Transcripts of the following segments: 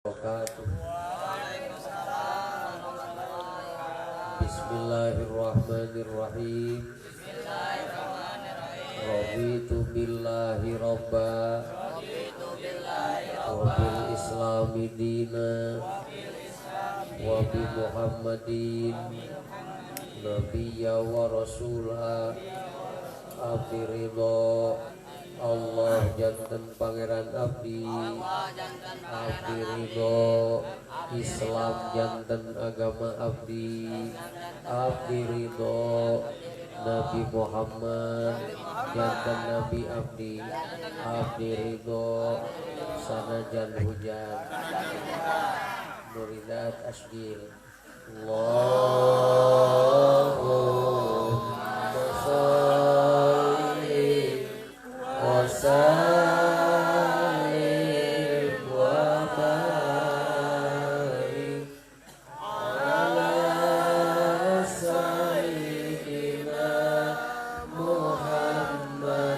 Wabarakatuh. Bismillahirrahmanirrahim. Raditu billahi rabba wa bil islami dina wa bi Muhammadin nabiyya wa rasula. Abdi ridho Allah janten pangeran abdi, abdi ridho Islam janten agama abdi, abdi ridho Nabi Muhammad janten nabi abdi, abdi ridho sanajan hujan nuridat asgil. Allahumma sholli wa sallim wa barik ala sayyidina Muhammadin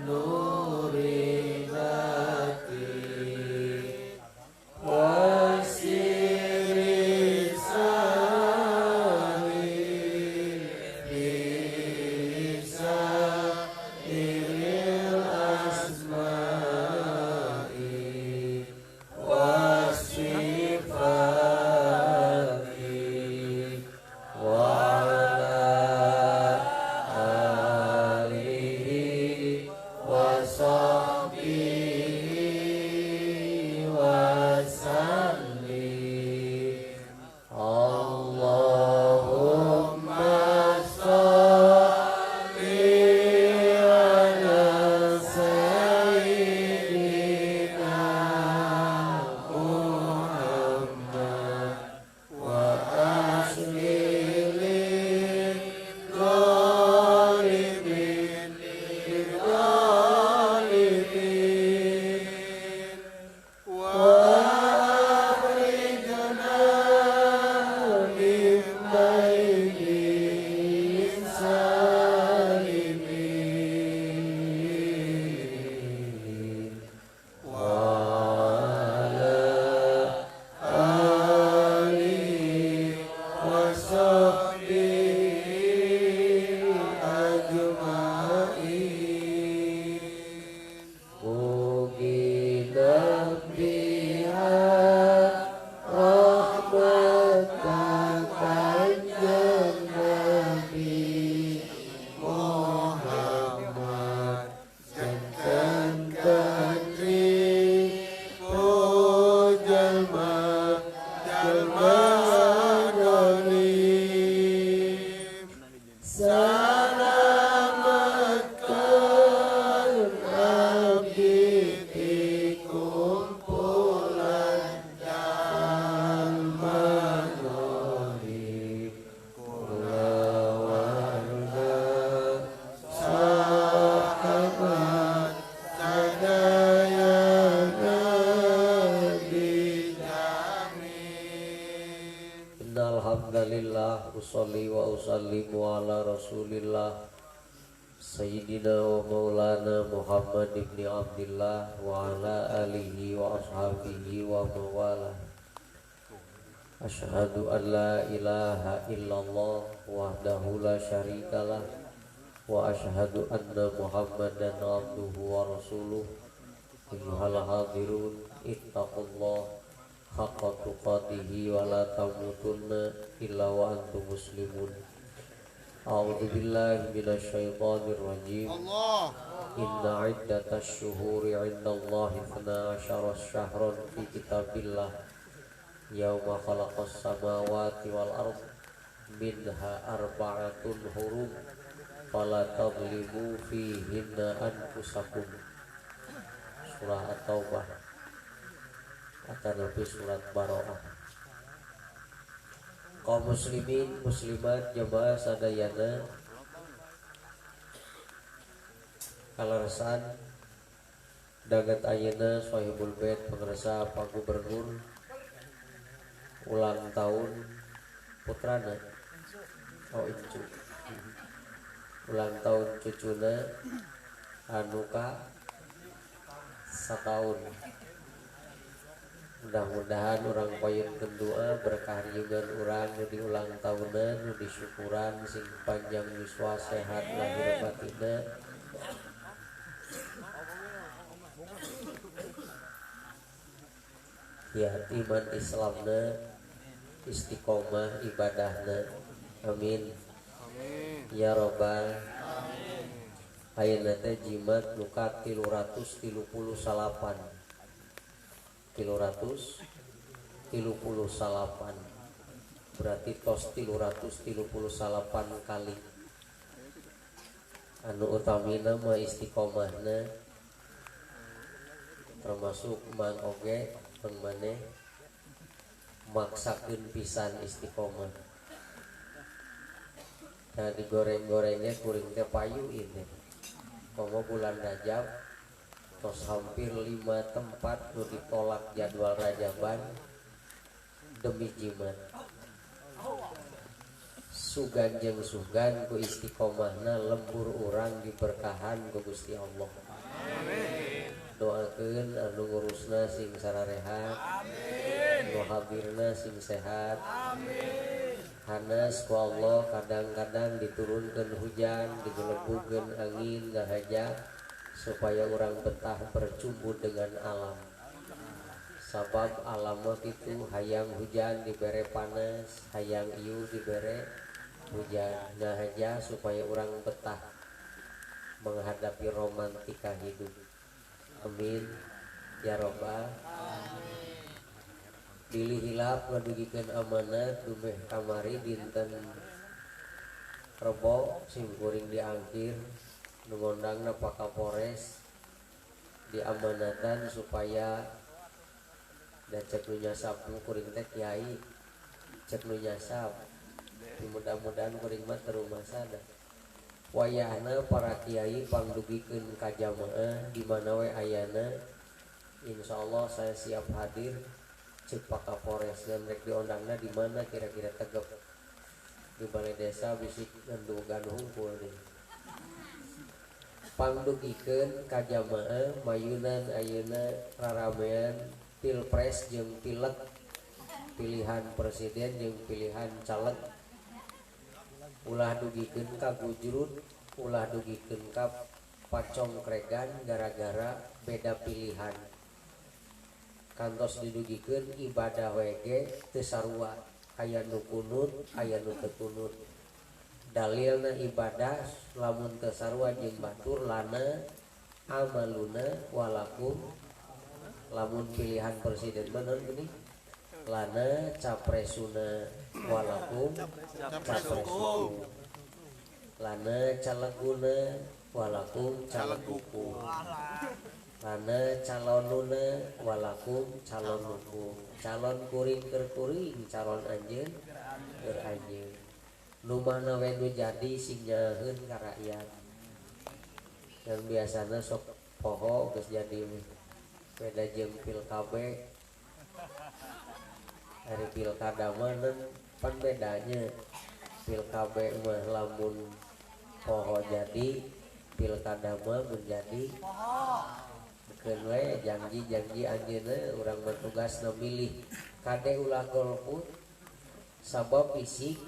nuri zati wa sirri sari bisairil asma'i wasifati wa ala alihi wa sahbihi wa sallim. Allahumma sholli ala sayyidina Muhammad wa ashril ghalimin lil ghalimin wa akhrijna min bainihim salimin wa ala alihi wa sahbihi ajma'in. Mugi nabihan rahmatan kanjeng Nabi Muhammad janten katri jalma jalma dolim. Salamatkan abdi ti kumpulan jalma dolim, kulawarga sahabat sadayana dijamin. Innalhamdalillah usolli wa usallimu ala rasulillah sayyidina wa maulana Muhammad ibni Abdillah wa ala alihi wa ashabihi wa mawala. Asyhadu an la ilaha illallah wahdahu la syarikalah wa asyhadu anna Muhammadan abduhu wa rasuluh. Ayyuhal hadirun ittaqullah haqqa tuqatihi wa la tamutunna illa wa antum muslimun. A'udzu billahi minasyaitonir rajim. Inna iddatasy syuhuri 'indallahi 12 syahran fi kitabillah yauma khalaqas samawati wal ard minha arba'atun hurum fala tadlimu fihinna anfusakum. Surah At-Taubah atau lebih surat Baroah. Kaum muslimin muslimat jamaah sadayana kaleresan danget ayeuna Sohibul Bait pangersa Pak Gubernur ulang tahun putrana, oh incu, ulang tahun cucuna anu ka sataun. Mudah-mudahan urang payunkeun doa berkah riungan urang nu diulang tahunan nu disyukuran sing panjang yuswa sehat lahir batinna. Kiat iman Islamna istiqomah ibadahna. Amin. Ya robbal ayeuna teh jimat nu ka 338. 338 berarti tos 338 kali. Anu utamina mah istiqomahna termasuk mang oge mang maneh maksakeun pisan istiqomah. Nah digoreng-gorengnya kuring teh payu ini komo bulan Rajab tos hampir 5 tempat nu ditolak jadwal Rajaban demi jimat. Sugan jeung sugan ku istiqomahna lembur urang diberkahan ku Gusti Allah. Amin. Doakeun anu ngurusna sing sararehat. Amin. Nu habirna sing sehat. Amin. Hanas ku Allah kadang-kadang diturunkeun hujan, digelebukeun angin ngahaja supaya orang betah bercumbu dengan alam. Sabab alam mah kitu, hayang hujan dibere panas, hayang ieu dibere hujan. Nah aja supaya orang betah menghadapi romantika hidup. Amin ya robbal alamin. Bilih hilap ngadugikeun amanat dumeh kamari dinten Rebo sim kuring diangkir nu ngondangna Pak Kapolres diamanatan supaya da cek nu nyasap nu kuring teh kiai cek nu nyasap mudah-mudahan kuring mah teu rumasa da wayahna para kiai pangdugikeun ka jamaah di mana we ayana insyaallah saya siap hadir cek Pak Kapolres dan rek diondangna di mana kira-kira tegep di balai desa bisik ngandugan hungkul nih pangdugikeun ka jamaah mayunan ayeuna raramean pilpres jeung pileg pilihan presiden jeung pilihan caleg ulah dugikeun ka gujrut ulah dugikeun ka pacongkregan gara-gara beda pilihan kantos didugikeun ibadah we teu sarua aya nu kunut aya nu teu kunut. Dalilna ibadah lamun teu sarua jeung batur lana amaluna walakum lamun pilihan presiden mah naon geuning lana capresuna walakum capresukum lana caleguna walakum calegukum lana calonuna walakum calonukum calon kuring keur kuring calon anjeun keur anjeun. Nu mana we nu jadi sing nyaheun ka rakyat. Yang biasana sok poho geus jadi beda jeung pil KB. Ari pilkada mah pan bedanya. Pil KB mah lamun poho jadi, pilkada mah menjadi poho. Keun we janji-janji anjeunna urang mah tugasna milih. Kade ulah golput sabab isik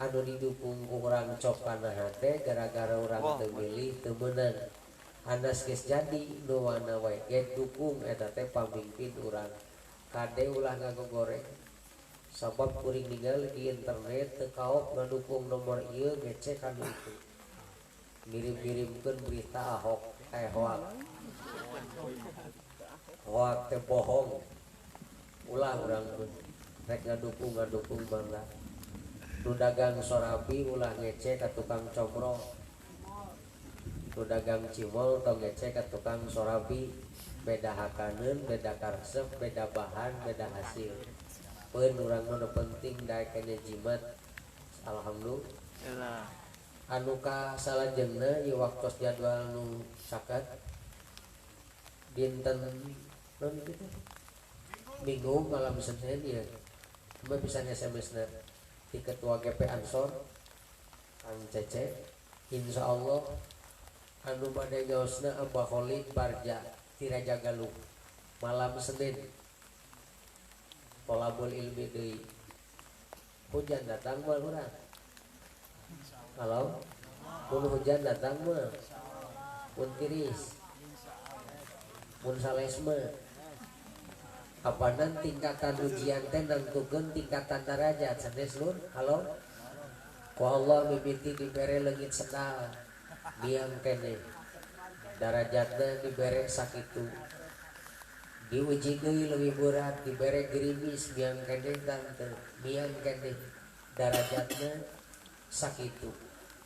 anu didukung ku urang cok kana hate gara-gara urang teu milih teu meunang. Hanas geus jadi nu mana wae ge dukung eta teh pamimpin urang. Kade ulah ngagogoreng sabab kuring ningali di internet teu kaok ngadukung nomor ieu ngecek anu itu. Ngirim-ngirimkeun berita Ahok hoak. Hoak teh bohong. Ulah urang rek ngadukung mangga. Nu dagang sorabi ulah ngece ka tukang comro. Nu dagang cimol tong ngece ka tukang sorabi. Beda hakaneun, beda karesep, beda bahan, beda hasil. Peun urang mah nu penting daek kana jimat. Alhamdulillah. Anu ka salajengna ieu waktos jadwal nu caket dinten naon kitu Minggu malam Senin ya. Mah bisa SMS-na di Ketua GP Ansor Kang Cece insyaallah anu bade gaosna Abah Kholid Barja ti Raja Galuh malam Senin Tolabul ilmi deui. Hujan datang mah urang. Kalau mun hujan datang mah mun tiris. Mun sales mah. Apanan tingkatan ujian teh nangtukeun tingkatan darajat sanes lur. Halo. Ku Allah mimiti dibere leungit sendal diam keneh. Darajatna dibere sakitu. Diuji deui leuwih berat dibere gerimis miang keneh tante miang keneh darajatna sakitu.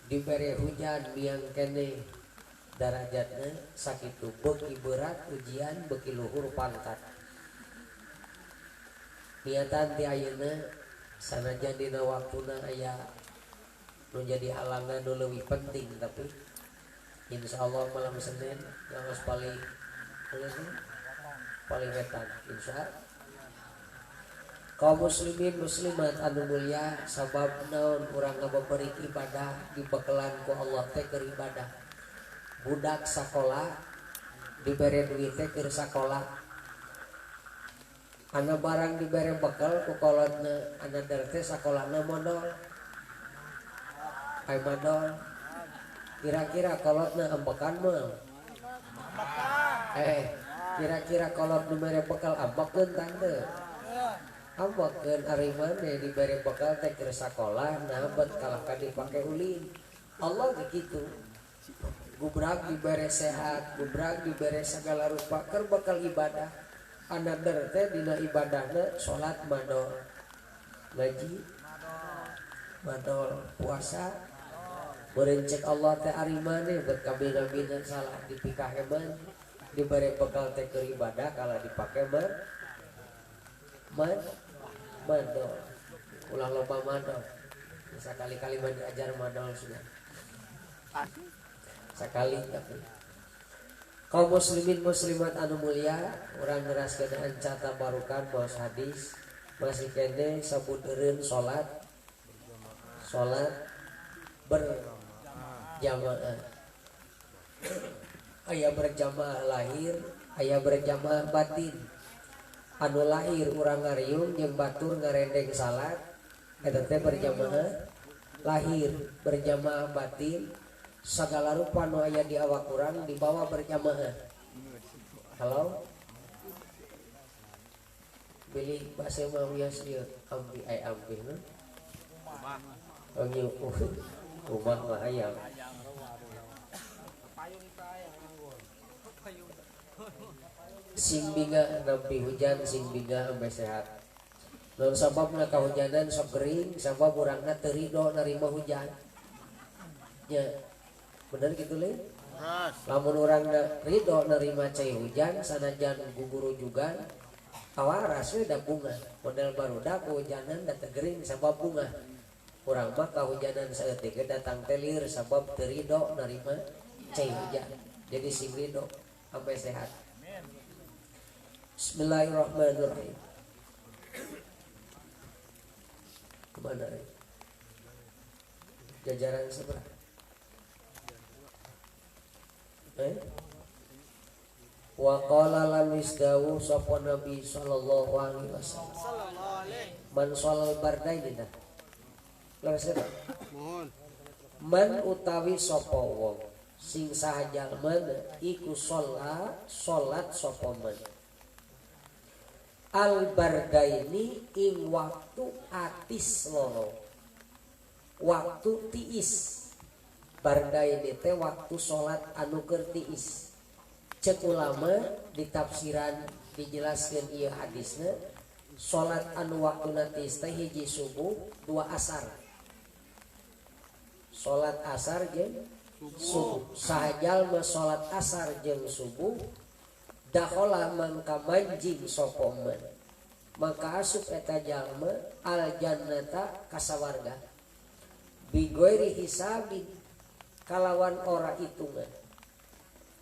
Dibere hujan miang keneh darajatna sakitu. Beuki berat ujian beuki luhur pangkat. Niatan ti ayeuna sanajan dina waktuna aya nu jadi halangan nu leuwih penting tapi insyaallah malam Senin ngaos paling paling wetan insyaallah. Kaum muslimin muslimat anu mulia sabab naon urang ngabeberik ibadah dibekelan ku Allah teh keur ibadah. Budak sakola dibere duit teh keur sakola. Ana barang dibere bekel ku kolotna ana der teh sakolana modal. Ai modal. Kira-kira kolotna ambekan mah. Kira-kira kolot nu mere bekal ambekeun tante. Ambekeun ari maneh dibere bekal teh keur sakola nah bet kalah ka dipake ulin. Allah ge kitu. Gubrak dibere sehat, gubrak dibere sagala rupa keur bekal ibadah. Another teh dina ibadahna salat madol, ngaji madol, puasa. Berencek Allah teh ari maneh bet kabina-bina salah dipikah heman. Diberi bekal teh keur ibadah kalau dipake mah madol. Ulah loba madol. Sekali-kali mah diajar madol sudah. Sekali tapi kaum muslimin muslimat anu mulia urang neraskeun ancata barukan maos hadis masih keneh sabudeureun salat salat berjamaah. Aya berjamaah lahir, aya berjamaah batin. Anu lahir urang ngariung jeung batur ngarendeng salat eta teh berjamaah lahir. Berjamaah batin segala rupa nu aya di awak urang dibawa berjamaah. Halo? Bilih basa mah wios ieu ampi ai ampih nu. Rumah mah hayang. Sing binga nampi hujan, sing binga sampai sehat. Naon sababna kahujanan sok gering, sabab urangna teu ridho narima hujan. Nya. Bener gitu le? Lamun urangna ridho nerima cai hujan sanajan gugurujugan awaras we da bunga. Model barudak hujanan da teu gering sabab bunga. Urang mah kahujanan saeutik ge datang teh lieur sabab teu ridho nerima cai hujan. Jadi sing ridho sampai sehat. Bismillahirrahmanirrahim. Kemana ya? Jajaran seberapa? Wa qala lan wisdawu sapa Nabi sallallahu alaihi wasallam. Man sholal bardaini dah. Leres eta? Man utawi sapa wong sing saha jalma iku salat sapa man. Al bardaini ing waktu atis loro. Waktu tiis. Bardaini teh waktu salat anu keur tiis. Cek ulama ditafsiran dijelaskeun ieu hadisna salat anu waktuna tiis teh hiji subuh dua asar. Salat asar jeung subuh. Saha jalma salat asar jeung subuh dakhala mangka manjing sapa man. Maka asup eta jalma al jannata ka sawarga. Bighairi hisabin kalawan ora hitungan.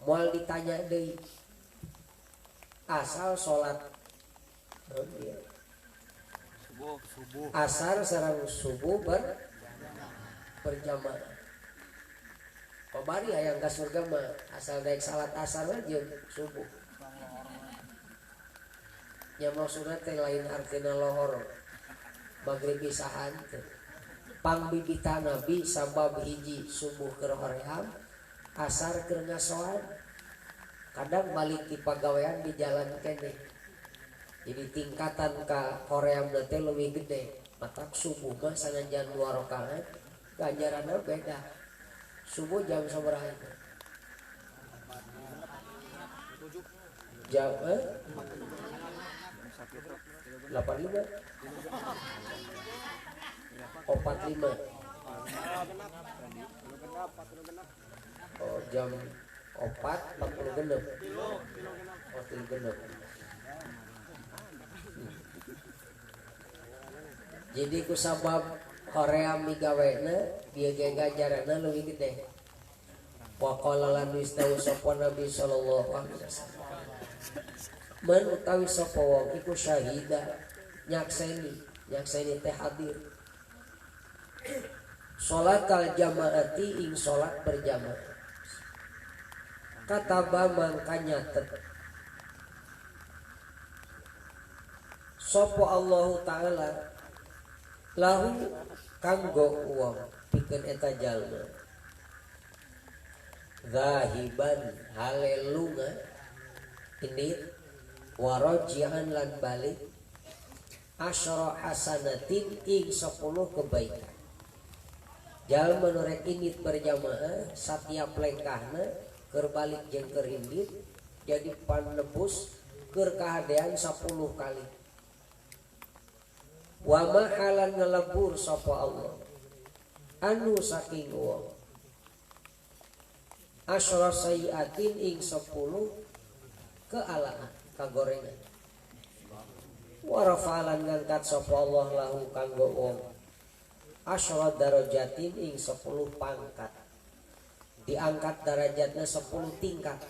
Moal ditanya deui. Asal salat subuh. Asar sareng subuh berjamaah. Babari hayang ka surga mah asal daek salat asar jeung subuh. Nya maksudna teh lain artina lohor maghrib isahan teh. Pangbibitan Nabi sabab hiji subuh keur hoream, asar keur ngasoan. Kadang balik ti pagawean di jalan keneh. Jadi tingkatan ka hoream teh leuwih gede. Matak subuh mah sanajan 2 rakaat ganjaranna beda. Subuh jam sabaraha itu? Jam 85 45. Oh, jam 4.46. Oh, 36. Jadi ku sabab hoream migawena dia ge ganjaranna leuwih gede. Wa qala lan wistau sapa Nabi sallallahu alaihi wasallam. Man utawi sapa wong iku syahida nyakseni, nyakseni teh hadir. Salatal jamaati ing salat berjamaah. Kataba mangka nyatet sapa Allahu taala lahu kanggo wong pikeun eta jalma. Zahiban halelunga ini warojian lan balik asyara hasanatin ing 10 kebaikan. Jalma nu rek indit berjamaah satiap lengkahna keur balik jeung keur indit jadi panebus keur kahadean 10 kali. Wa ma halan ngelebur sapa Allah anu saking wong asyara sayiatin ing 10 kealaan kagorengan. Wa rafa'alan ngangkat sapa Allah lahu kanggo wong asyara darajatin ing 10 pangkat. Diangkat darajatnya 10 tingkat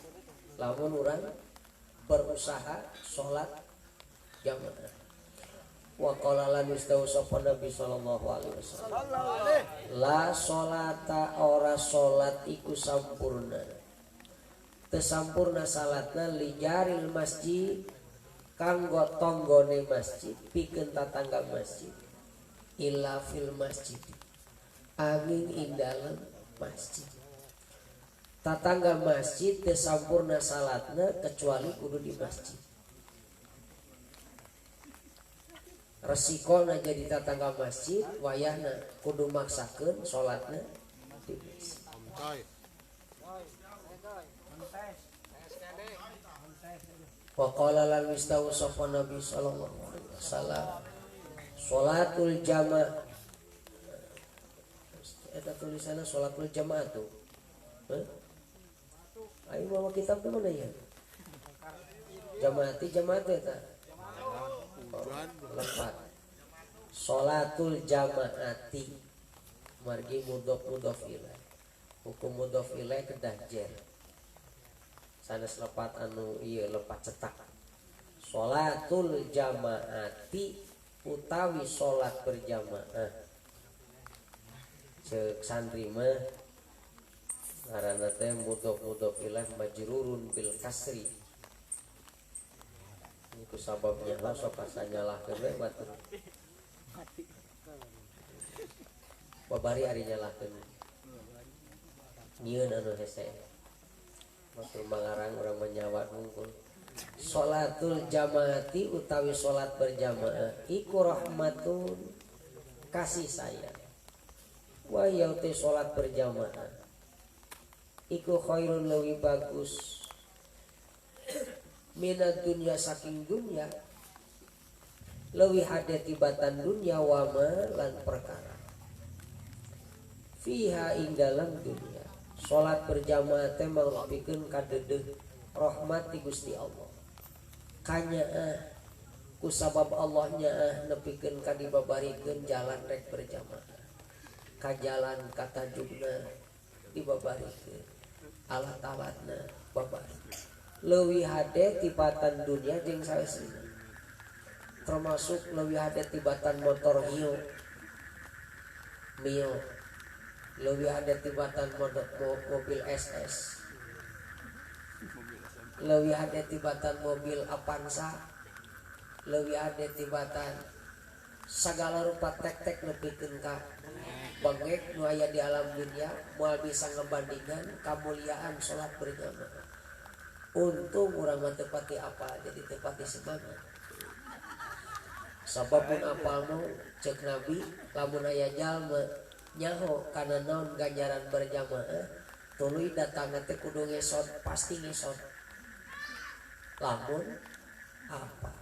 lamun urang berusaha salat jamaah. Wa qala lan wistau sapa Nabi sallallahu alaihi wasallam la salata ora salat iku sampurna. Tesampurna salatna lijaril masjid kanggo tanggane masjid pikeun tatangga masjid illa fil masjid angin ing dalem masjid. Tatangga masjid tesampurna salatna kecuali kudu di masjid. Resikona jadi tatangga masjid wayahna kudu maksakeun salatna di masjid. Wa qala lan wistau sapa Nabi sallallahu alaihi wasallam salatul jamaah. Eta tulisanna salatul jamaah tuh. Heh? Ayo bawa kitab ke mana ya? Jamaati jamaat eta. Lepat. Salatul jamaati margi mudhof mudhof ilaih. Hukum mudhof ilaih kedah jer. Sanes lepat anu ieu lepat cetak. Salatul jamaati utawi salat berjamaah. Ceuk santri mah ngaranna teh mudhof mudhof ilaih majrurun bil kasri. Iku sababnya lah sok asa nyalahkeun we batur. Babari ari nyalahkeun. Nyieun anu hese. Batur mangarang urang mah hungkul. Salatul jamaati utawi salat berjamaah iku rahmatun kasih sayang. Wa ya te salat berjamaah iku khairun leuwih bagus minad dunya saking dunya leuwih hade tibatan dunya wama lan perkara fiha ing dalam dunya. Salat berjamaah teh mangpikeun kadedeh rahmat ti Gusti Allah. Kanyaah ku sabab Allah nyaah nepikeun ka dibabarikeun jalan rek berjamaah. Ka jalan katajugna dibabarikeun. Alat-alatna babari. Leuwih hade tibatan dunia jeung saesina. Termasuk leuwih hade tibatan motor Mio. Mio. Leuwih hade tibatan mobil SS. Leuwih hade tibatan mobil Avanza. Leuwih ade tibatan sagala rupa tek-tek nepikeun ka bengek nu aya di alam dunia moal bisa ngebandingan kamuliaan salat berjamaah. Untung urang mah teu pati apal jadi teu pati semangat. Sabab mun apal mah ceuk Nabi lamun aya jalma nyaho kana naon ganjaran berjamaah tuluy datangna teh kudu ngesot, pasti ngesot. Lamun apa?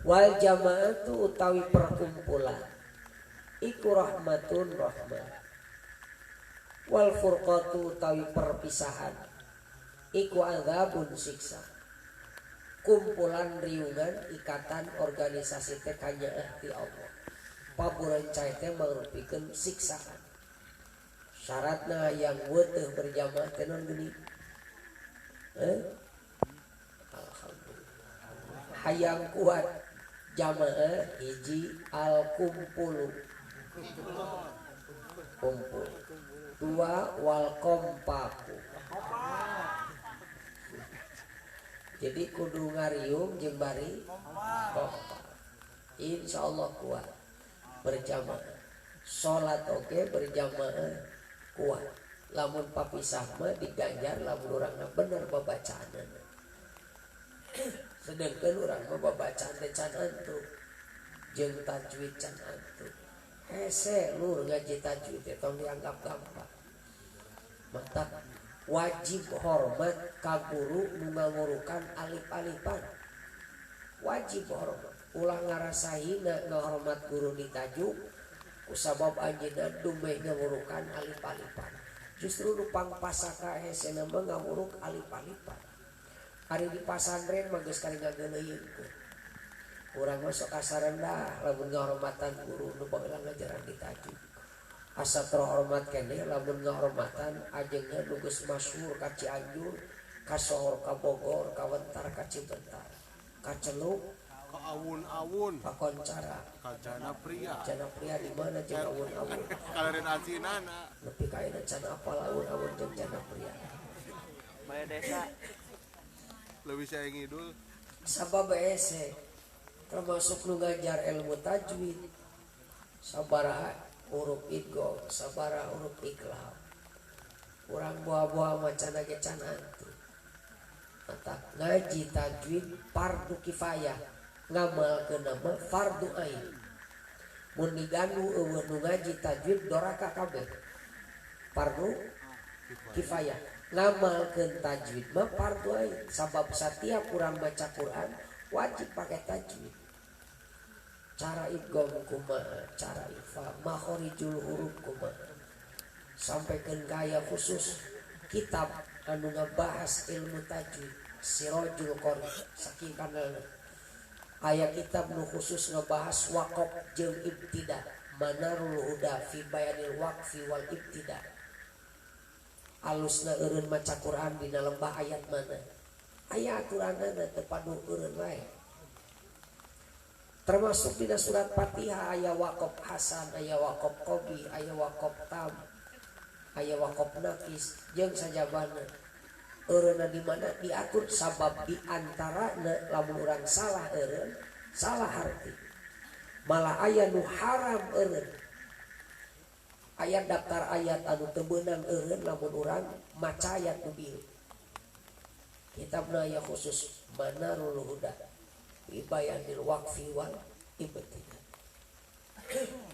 Wal jamaah tu utawi perkumpulan iku rahmatun rahmat. Wal furqatu utawi perpisahan iku azabun siksa. Kumpulan riungan ikatan organisasi teh kanyaah ti Allah. Paburan cai teh mangrupikeun siksaan. Syaratna yang weteuh berjamaah teh naon geuning? Alhamdulillah. Hayang kuat jamaah hiji al kumpulu. Kumpul. Dua wal kompaku. Jadi kudu ngariung jeung bari kompak. Insyaallah kuat berjamaah. Salat oge berjamaah kuat. Lamun papisah mah diganjar lamun urangna bener babacaanna. Sedangkan urang mah babacaan teh can antuk jeung tajwid can antuk. Hese lur ngaji tajwid teh tong dianggap gampang. Mantap. Wajib hormat ka guru nu ngangurukan alif-alifan. Wajib hormat. Ulah ngarasa hina ngahormat guru di tajuk kusabab anjeunna dumeh ngangurukan alif-alifan. Justru nu pangpasaka hesena mah nganguruk alif-alifan. Ari di pasantren mah geus kali ngageuleuyeunkeun. Urang mah sok asa rendah lamun ngahormatan guru nu baheula ngajaran di tajuk. Asa terhormat keneh lamun ngahormatan ajengna nu geus masyhur ka Cianjur, ka Sohor, ka Bogor, ka Wentar, ka Cibentar, ka Celuk, ka awun-awun, ka Koncara, ka Jana Pria. Jana Pria di mana jeung awun-awun? Kalarin asinana. Nepi ka ayeuna can apal awun-awun jeung Jana Pria. Bae desa. Leuwih sae ngidul. Sabab hese termasuk nu ngajar ilmu tajwid. Sabaraha huruf idgham, sabaraha huruf iqlab. Urang buah-buah macana ge can antu. Mata ngaji tajwid fardu kifayah, ngamalkeun mah fardu ain. Mun digandu eueuh nu ngaji tajwid doraka kabeh. Fardu kifayah. Ngamalkeun tajwid mah fardu ain. Sabab satiap urang maca Quran wajib pakai tajwid. Cara idgham kumaha, cara ikhfa, makharijul huruf kumaha. Sampaikan gaya khusus kitab anu ngabahas ilmu tajwid, Sirajul Qori saking kanalna. Aya kitab nu khusus ngebahas waqaf jeung ibtida, Manarul Huda fi Bayanil Waqfi wal Ibtida. Alusna eureun maca Quran dina lembah ayat mana? Aya aturanana teu padu eureun wae. Termasuk dina surat Fatihah aya waqaf hasan, aya waqaf qobi, aya waqaf tam, aya waqaf nakis jeung sajabana. Eureunna di mana diatur sabab di antarana lamun urang salah eureun, salah arti. Malah aya nu haram eureun. Aya daftar ayat anu teu beunang eureun lamun urang maca ayat nu bieu. Kitabna aya khusus Manarul Huda fi Bayanil Waqfi wal Ibtida.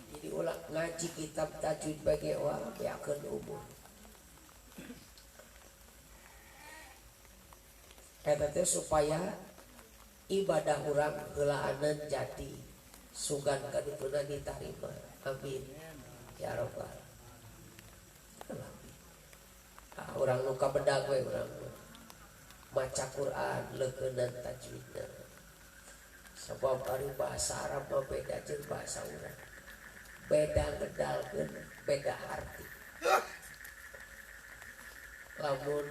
Jadi ulah ngaji kitab tajwid bagi wah beakeun umur. Eta teh supaya ibadah urang heulaanan jadi sugan kadituna ditarima. Amin. Ya rabbal alamin. Ah, urang nu kabedag we urang maca Quran leukeunan tajwidna. Sebab ari bahasa Arab mah beda jeung bahasa urang. Beda ngedalkeun, beda arti. Lamun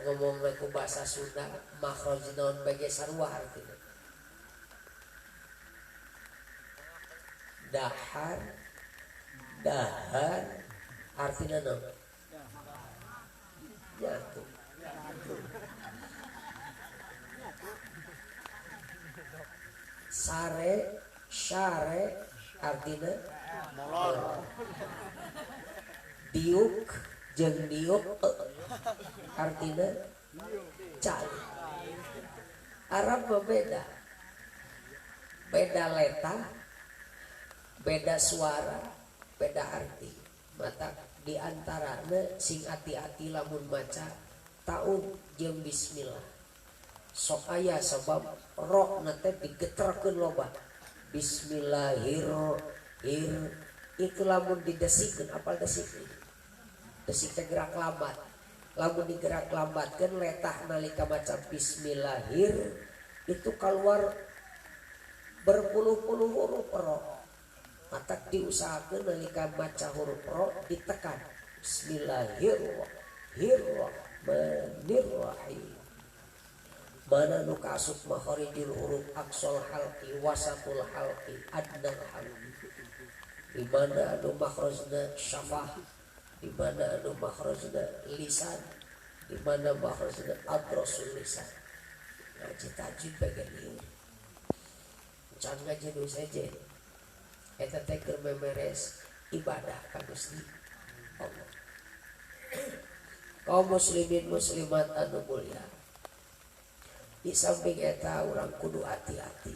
ngomong ku bahasa Sunda makhraj naon bage sarua artina. Dahar, dahar artina naon? Nyatu. Sare syare artina molor. Diuk jeung diuk artina cai. Arab mah beda. Beda letah, beda suara, beda arti. Mata diantarana sing hati-hati lamun maca taun jeung bismillah. Sok aya sebab roh na teh digeterkeun loba. Bismillahirrahmanirrahim. Itu lamun didesikeun, apal desik? Desik teh gerak lambat. Lamun digerak lambatkeun letah nalika maca bismillahir itu keluar berpuluh-puluh huruf ro. Matak diusahakeun nalika maca huruf ro ditekan. Bismillahirrahmanirrahim. Mana nu kaasup makharijul huruf aqsal halqi wasatul halqi adnal halqi. Di mana anu makhrajna syafah, di mana anu makhrajna lisan, di mana makhrajna adrasul lisan. Ngaji tajwid bagian ieu. Can ngaji nu sejen. Eta teh keur memeres ibadah ka Gusti Allah. Kaum muslimin muslimat anu mulia. Di samping eta urang kudu hati-hati.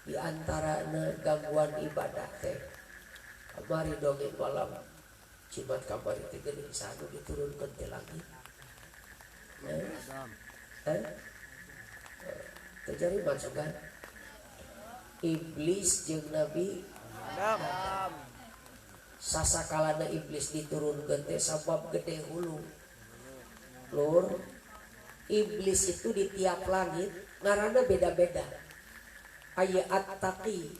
Di antarana gangguan ibadah teh. Kamari dongeng malam jimat kamari teh geuning sanu diturunkeun ti langit. Terjadi masukan iblis jeung Nabi Adam. Sasakalana iblis diturunkeun teh sabab gede hulu. Lur, iblis itu di tiap langit ngaranna beda-beda. Aya at-taqi,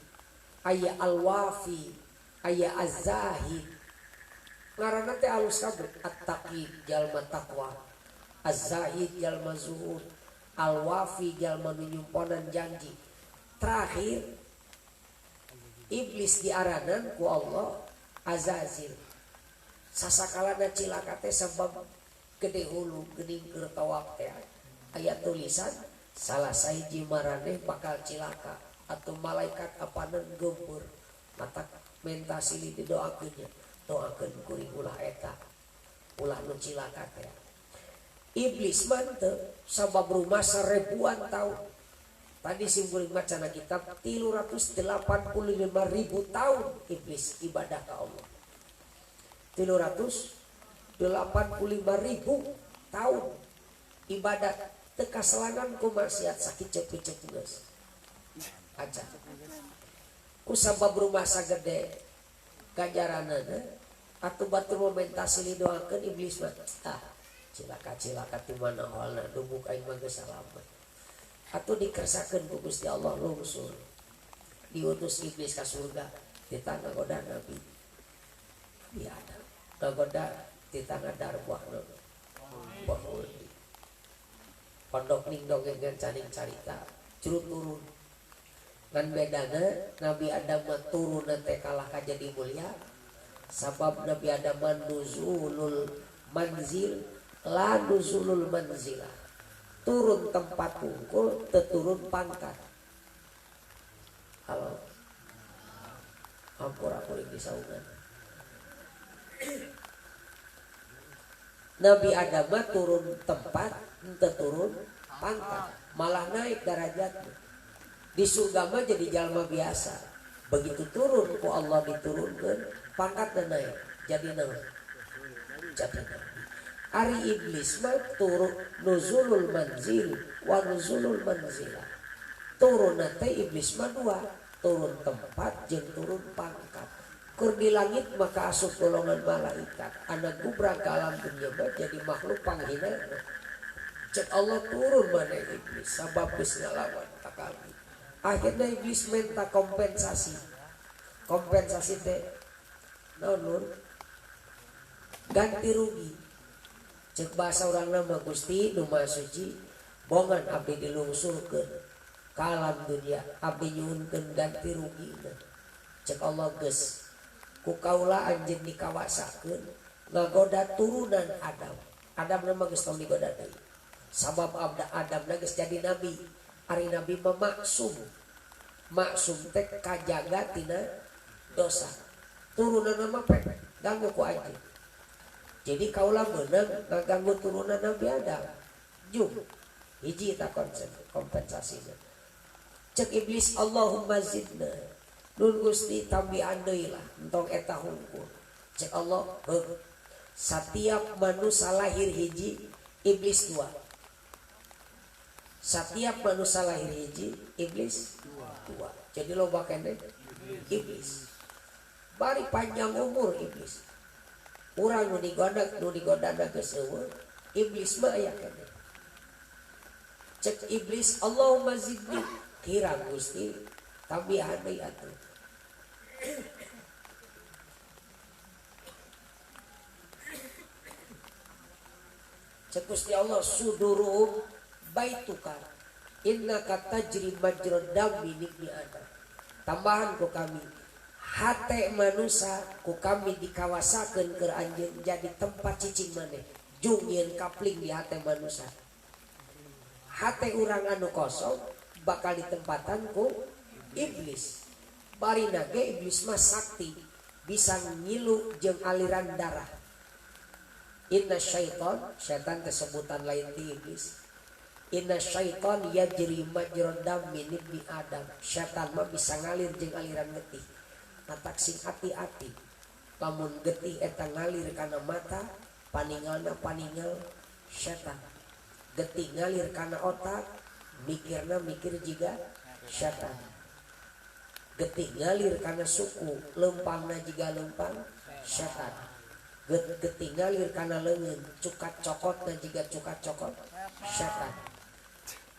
aya al-wafi, aya az-zahid. Ngaranna teh alus kabeh. At-taqi jalma taqwa, az-zahid jalma zuhud, al-wafi jalma nu nyumponan janji. Terakhir iblis diaranan ku Allah Azazil. Sasakalana cilaka teh sebab gede hulu geuning keur tawaf teh aya tulisan salah sahiji maraneh bakal cilaka atau malaikat apanan geumpeur. Mata menta silih didoakeun nya, doakeun kuring ulah eta ulah nu cilaka teh. Iblis mah teu sabab rumasa ribuan tahun. Tadi simkuring macana kitab 385.000 tahun iblis ibadah ka Allah. 385.000 tahun ibadah teu kaselangan ku maksiat sakit cep-cep geus. Aja. Ku sabab rumasa gede ganjaranana atuh batur menta silih doakeun iblis mah. Ah, cilaka-cilaka ti mana holna dubuk aing mah geus salamet. Atau dikersakeun ku Gusti Allah lungsur. Diutus iblis ka surga di tanah goda Nabi Adam. Ngagoda di tanah darbuah buah uldi. Pondok ning dongeng caning carita curut turun. Ngan bedana Nabi Adam mah turun teh kalah ka jadi mulia. Sabab Nabi Adam mah nuzulul manzil la nuzulul manzilah. Turun tempat pungkul, teturun pangkat. Halo, ampura kuring disaungan. Nabi Adam turun tempat, teturun pangkat, malah naik derajatnya. Di surga mah jadi jalma biasa. Begitu turun ku Allah diturunkan, pangkatnya naik, jadi naik, jadi nabi. Ari iblis mah turun nuzulul manzil wa nuzulul manzilah. Turun teh iblis mah dua, turun tempat jeung turun pangkat. Keur di langit maka asup golongan malaikat. Anak gubrak ke alam dunia mah jadi makhluk panghina. Cek Allah turun mana iblis sabab geus ngalawan ka kami. Akhirnya iblis minta kompensasi. Kompensasi teh naon lur? Ganti rugi. Cek bahasa urang nama Gusti nu Maha Suci bongan abdi dilungsurkeun ka alam dunia abdi nyuhunkeun ganti rugina. Cek Allah geus ku kaula anjeun dikawasakeun ngagoda turunan Adam. Adam nama geus tong digoda deui. Sabab abda Adam geus jadi nabi. Ari nabi mah maksum. Maksum teh kajaga tina dosa. Turunan mah pek ganggu ku anjeun. Jadi kaula meunang ngaganggu turunan Nabi Adam. Jung hiji ta kompensasina. Cek iblis Allahumma zidna. Nun Gusti tambihan deui lah entong eta hungkul. Cek Allah heug. Setiap manusia lahir hiji iblis dua. Setiap manusia lahir hiji iblis dua. Jadi loba keneh iblis. Bari panjang umur iblis. Urang nu digoda geus eueuh, iblis mah aya keneh. Cek iblis Allahumma zidni kira Gusti tambihan deui atuh. Cek Gusti Allah suduruhum baituka innaka tajri majrad dami ibni Adam. Tambahan ku kami hate manusia ku kami dikawasakeun keur anjeun jadi tempat cicing maneh. Jung yeun kapling di hate manusia. Hate urang anu kosong bakal ditempatan ku iblis. Barina ge iblis mah sakti bisa ngilu jeung aliran darah. Inna syaiton, syaitan kesebutan lain ti iblis. Inna syaiton yajri majrad dami ibni Adam. Syaitan mah bisa ngalir jeung aliran getih. Matak sing hati-hati. Lamun getih eta ngalir kana mata, paningalna paningal syaitan. Getih ngalir kana otak, mikirna mikir jiga syaitan. Getih ngalir kana suku, lempangna jiga lempang syaitan. Getih ngalir kana leungeun, cukat cokotna jiga cukat cokot syaitan.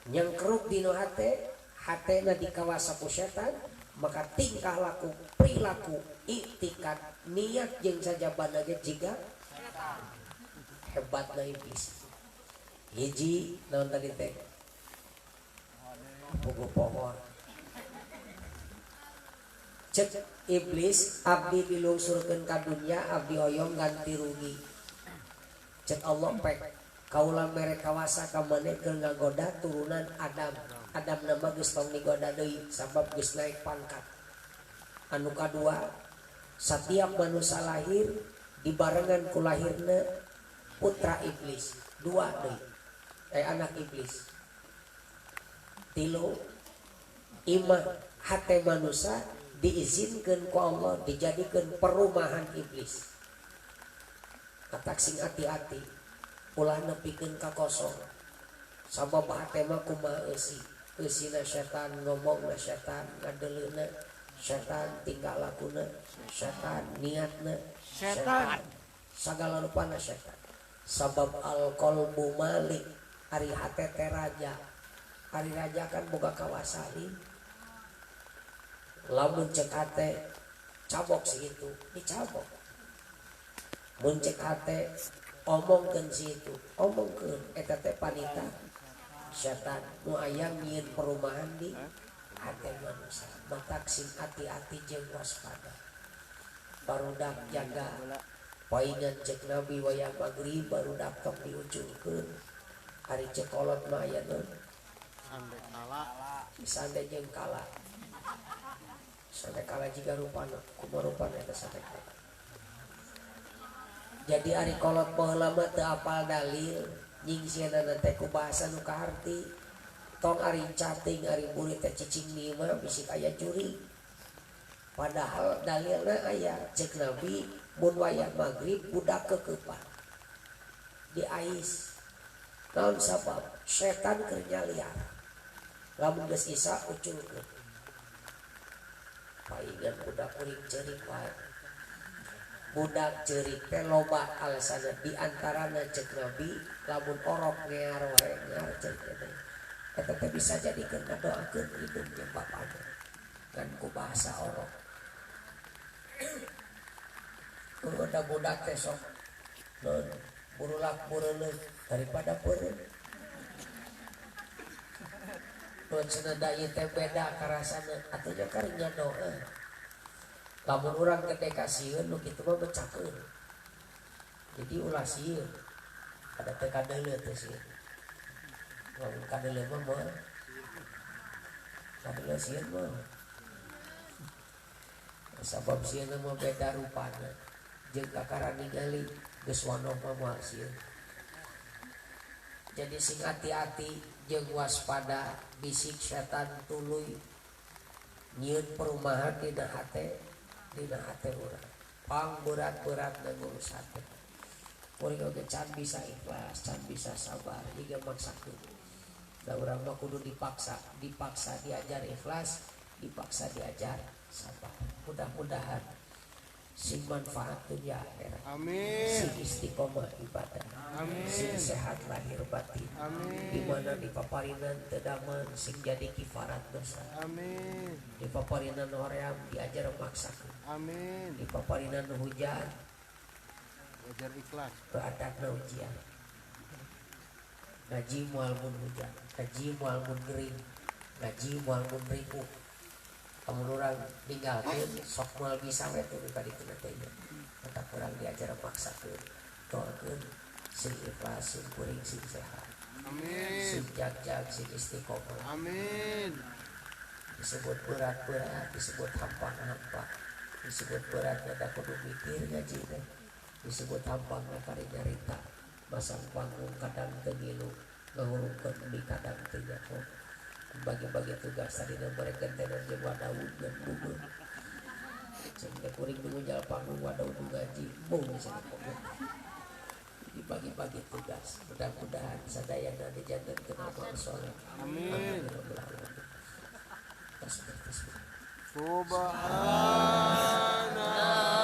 Nyangkeruk dina hate, hatena dikawasa ku syaitan, maka tingkah laku, perilaku, iktikad, niat jeung sajabana ge jiga hebatna iblis. Hiji naon tadi teh? Pugu pohon. Cek iblis abdi dilungsurkeun ka dunya abdi hoyong ganti rugi. Cek Allah pek kaula mere kawasa ka maneh keur ngagoda turunan Adam. Adam nama geus tong digoda deui sabab geus naik pangkat. Anu kadua, setiap manusia lahir dibarengan ku lahirna putra iblis, dua deui. Anak iblis. Tilu, imah hate manusia diizinkan ku Allah dijadikan perumahan iblis. Katak sing hati-hati ulah nepikeun ka kosong. Sabab hate mah kumaha eusi. Eusina setan, ngomongna setan, ngadeleuna setan, tingkah lakuna setan, niatna setan, sagala rupana setan. Sabab al qalbu malik, ari hate teh raja. Ari raja kan boga kawasa. Lamun cek hate cabok si itu, dicabok. Mun cek hate omongkeun si itu, omongkeun eta teh panita setan nu aya nyieun perumahan di hate manusia. Matak sing hati-hati jeung waspada. Barudak jaga paingan cek Nabi wayah magrib barudak tong diucungkeun. Ari cek kolot mah aya naon? Sandekala. Sande jeung kala. Sandekala jiga rupana, kumaha rupana eta sandekala. Jadi ari kolot baheula mah teu apal dalil, nyingsieunan teh ku bahasa nu kaharti. Tong ari cating ari burit teh cicing di imah bisi aya curi. Padahal dalilna aya cek Nabi mun wayah magrib budak kekeupan. Diais. Naon sabab? Setan keur nyaliar. Lamun geus isa uculkeun. Paingan budak kuring ceurik wae. Budak ceurik teh loba alasanna, di antarana cek Nabi lamun orok ngear wae ngear ceurik teh. Eta teh bisa jadi keur ngadoakeun hidung jeung bapana. Kan ku bahasa orok. Udah budak teh sok non burulak bureuleuh daripada peureum. Nun cenah da ieu teh beda karasana atuh nya karinya doa. Lamun urang gede kasieun nu kitu mah mecakeun. Jadi ulah sieun. Ada teh kadeuleu teh sieun. Lamun kadeuleu mah moal. Kadeuleu sieun mah. Sabab sieun mah beda rupana jeung kakara ningali geus wanoh mah moal sieun. Jadi sing hati-hati jeung waspada bisik setan tuluy nyieun perumahan dina hate urang. Pang berat-berat ngurus hate. Kuring oge can bisa ikhlas, can bisa sabar, jiga maksakeun. Da urang mah kudu dipaksa, dipaksa diajar ikhlas, dipaksa diajar sabar. Mudah-mudahan sing manfaat dunia akhirat. Amin. Sing istiqomah ibadah. Amin. Sing sehat lahir batin. Amin. Di mana di paparinan teu daman sing jadi kifarat dosa. Amin. Di paparinan hoream diajar maksakeun. Amin. Di paparinan hujan diajar ikhlas. Beradabna ujian. Ngaji moal mun hujan, ngaji moal mun gering, ngaji moal mun ripuh. Kamu orang ninggalkeun sok moal bisa we teh ka ditu teh nya. Mata kurang diajar maksakeun. Doakeun sing ikhlas, sing kuring, sing sehat. Amin. Sing jag-jag, sing istiqomah. Amin. Disebut berat-berat, disebut hampang-hampang. Disebut berat da kudu mikir ngaji teh. Disebut hampang kari nyarita. Masang panggung kadang teu ngilu, ngahurungkeun di kadang teu nyaho. Bagi-bagi tugas tadina mereka gentenan jeung wadaud dan bubur. Cing teh kuring nu ngunjal panggung wadaud nu ngaji, bung cenah pokok. Dibagi-bagi tugas, mudah-mudahan sadayana dijantenkeun amal soleh. Amin. Tasbih tasbih. Subhanallah.